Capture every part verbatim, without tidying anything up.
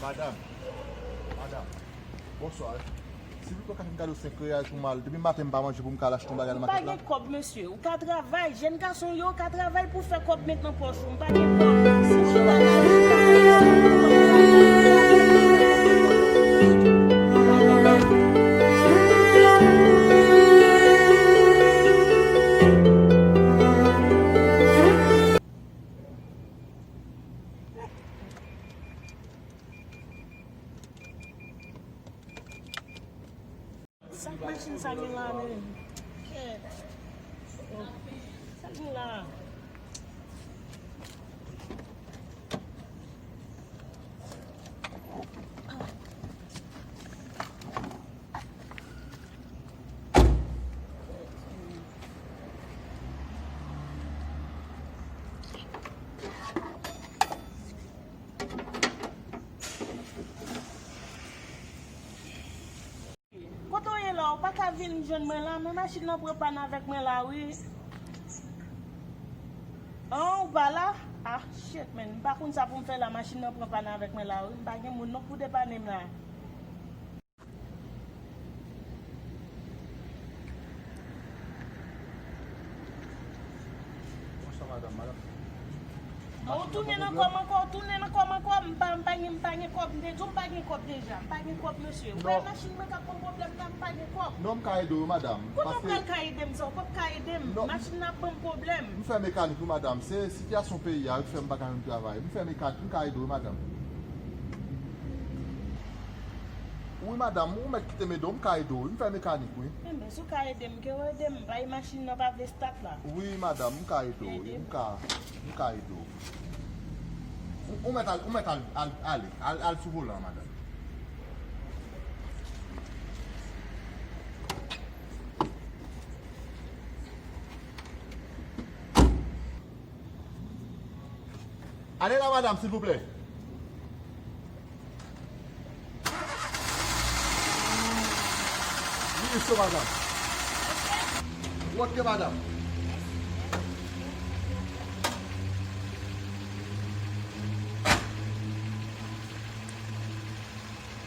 Madanm, madanm, bonswa. Silvouplè, ou ka fè m kado senk reyal pou m al. Depi maten m pa manje pou m ka al achte yon bagay nan maket la. M pa gen kòb, mesye. Ou ka travay. Jèn gason yo ka travay pou fè kòb met nan pòch ou. M pa gen kòb. Si chita la, Sa k machin sa gen la menm? Kèt. Oh. Sa gen la? Kote w ye la? Ou pa ka vin jwenn mwen la? Men machin nan pran pàn avèk mwen la, wi. An, ou pa la? Ah, shit, man. M pa konn sa pou m fè la. Machin nan pran pàn avèk mwen la, wi. M pa gen moun non pou depane m la. Bonswa, madanm. Madanm. Ou tounen nan kò m ankò, ou tounen nan kò m ankò, m pa, m pa gen, m pa gen kòb, m te di w m pa gen kòb deja, m pa gen kòb, mesye. Ou wè machin mwen k ap ban m pwoblèm la, m pa gen kòb. Non, m ka ede w, madanm. Kote w pral ka ede m sa, ou p ap ka ede m. Machin nan ap ban m pwoblèm. M fè mekanik, wi, madanm. Se sitiyasyon peyi a ki fè m pa ka jwenn travay. M fè mekanik, m ka ede w, madanm. Wi, madanm, ou mèt kite m ede w, m ka ede w, wi. M fè mekanik, wi. Enben, si w ka ede m, ke w ede m, bay machin nan pa vle stat la. Wi, madanm, m ka ede w, wi. M ka, m ka ede w. Ou, ou mèt al, ou mèt al, al, ale, al, al sou volan an, madanm. Ale la, madanm, silvouplè. Wi, mesye, madanm. Ok, madanm.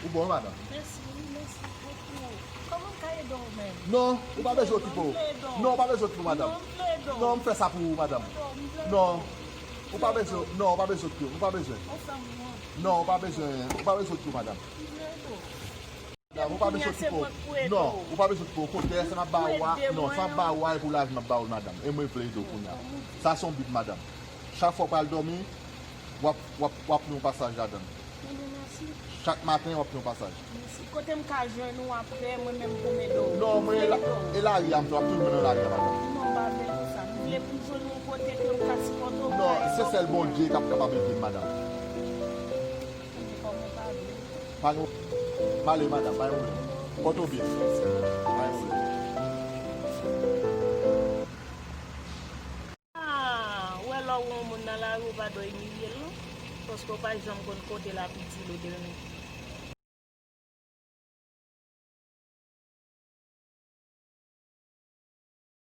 Ou bon, madanm. Mèsi, wi, mèsi bokou. Kòman m ka ede w menm? Non, ou pa bezwen okipe w. Non, m vle ede w. Non, ou pa bezwen okipe w, madanm. Non, m vle ede w. Non, m fè sa pou ou, madanm. Non, m vle ede w. Non. Ou pa bezwen, non, ou pa bezwen okipe w, ou pa bezwen. Ou fè m wont. Non, ou pa bezwen, ou pa bezwen okipe w, madanm. M vle ede w. Madanm, ou pa bezwen okipe w. Non, ou pa bezwen okipe w. Kote sa m ap ba ou a, non, sa m ap ba ou a, e pou lavi m ap ba ou l, madanm. E mwen vle ede w kounye a. Sa se yon bib, madanm. Chak fwa w pral dòmi, w ap, w ap, w ap pran yon pasaj ladan l. Ebyen, mèsi. Chak maten, w ap pran yon pasaj. Mèsi. Kote m ka jwenn ou apre, mwen menm pou m ede w? Non, mwen e la, e lari a m fè, w ap toujou jwenn nan lari a, madanm. Non, m pa vle konsa. M vle pou m jwenn yon kote ke m ka sipòte w. Non, se sèl Bondye k ap kapab ede m, madanm. Ebyen, kòm ou pa vle. Pa gen, m ale, madanm, pa gen pwoblèm. Pòte w byen. Mèsi. Pa gen pwoblèm. Ah, ou wè lè w wè yon moun nan lari, ou pa dwe imilye l, non. Paske w pa janm konn kote l ap itil ou demen.